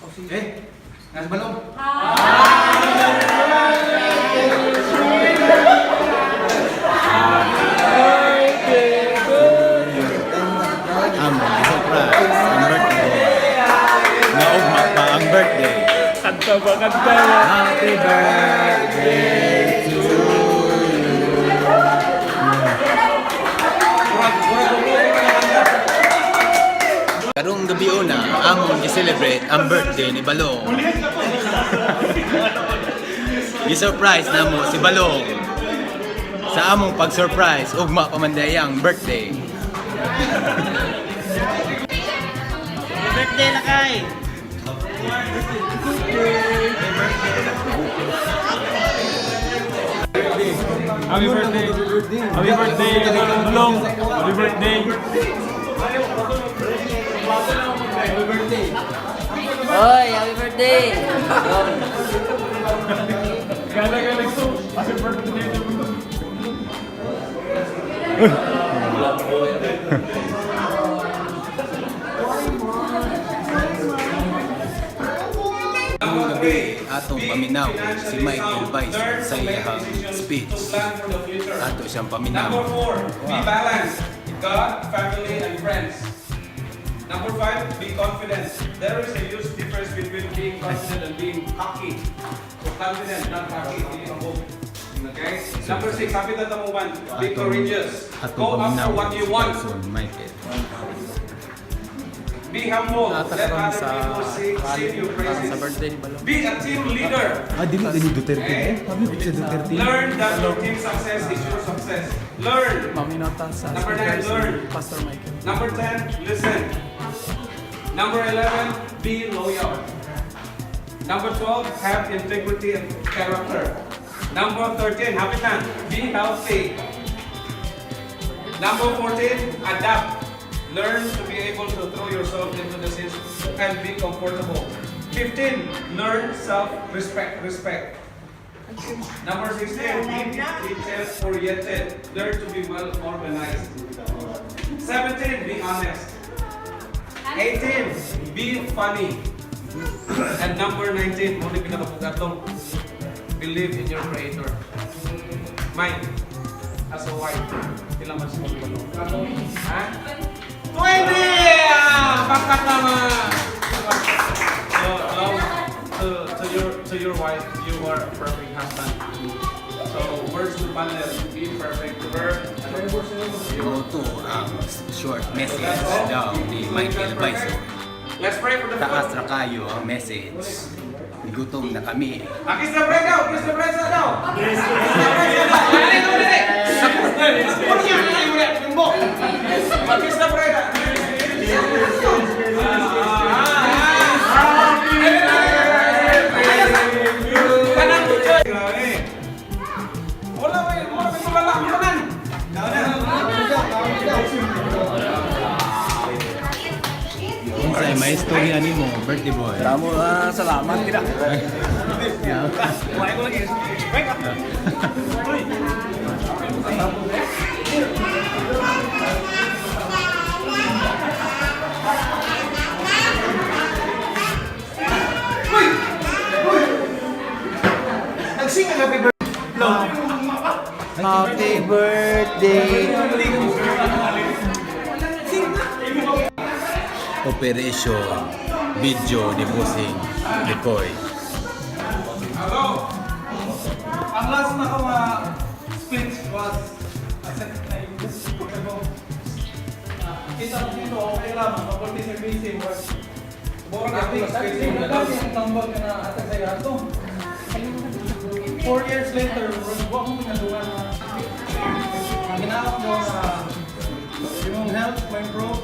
Eh, nasa balong. Among surprise ang birthday. Naugma pa ang birthday. Kanta ba? Kanta ba? Happy birthday to you. Karong gabi una, among gi-celebrate ang birthday ni Balong. Gi-surprise namo si Balong. Sa among pag-surprise, ugma pa man day ang birthday. Birthday lakay! Happy birthday! Happy birthday, Balong! Happy birthday! Oy, happy birthday! Gala gala ko. Happy birthday! Karong gabi, atong paminaw si Michael Bison sa iyang speech. Ato siyang paminaw. Number four, be balanced. God, family, and friends. Number five, be confident. There is a huge difference between being confident and being cocky. So confident, not cocky. Okay? Number six, happy na number one, be courageous. Atong Go after paminaw what you si want. Bison Michael. Be humble. Let other people see your praises. Be a team leader. Ah, dili dili Duterte eh. Sabi ko si Duterte. Learn that your team success is your success. Learn. Maminata sa Number nine, speakers, learn. Pastor Michael. Number 10, listen. Number 11, be loyal. Number 12, have integrity and character. Number 13, happy na, be healthy. Number 14, adapt. Learn to be able to throw yourself into the seas and be comfortable. 15, learn self-respect. Respect. Number 16, be detail-oriented. Learn to be well organized. 17, be honest. 18, be funny. And number 19, muna pinakapugatong, believe in your creator. Mine, as a wife, ilang mas magbalong? Ha? 20! Ah, Bakit naman? So, to your wife, you are a perfect husband. So, words to panel, be perfect to her, and of course, to you. Ito ang short message daw ni Michael Bison. Let's pray for the Taas food. ra kayo ang message. Gutom na kami. Ah, kiss the bread daw! Kiss the bread sa daw! Kiss the bread sa daw! Dali, dali, dali! Kiss the bread! Grabe. Wala ba, wala ba wala ang tanan. Unsay may istorya nimo, birthday boy? Ramo, ah, salamat kita. Kumain ko lagi. Expect ah. Nagsing ang happy birthday. Happy birthday! Operation Video ni Busing Decoy. Hello. Ang last na ko nga speech was asset na yung kita ko dito, okay lang, mabuti sa busy work. Borang ako na space mo na lang. Ang tambag ka na atag sa ato. 4 years later, wa ko pinadungan na ang ginawag mo na yung health ma-improve.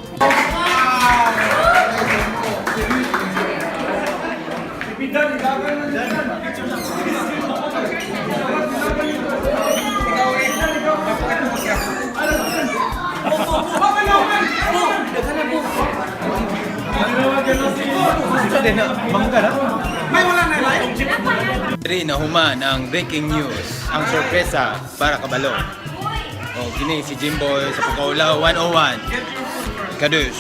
May wala na live. Diri na human ang breaking news, ang sorpresa para kabalo. O kini si Jimboy sa Pagkaulaw 101. Kadus.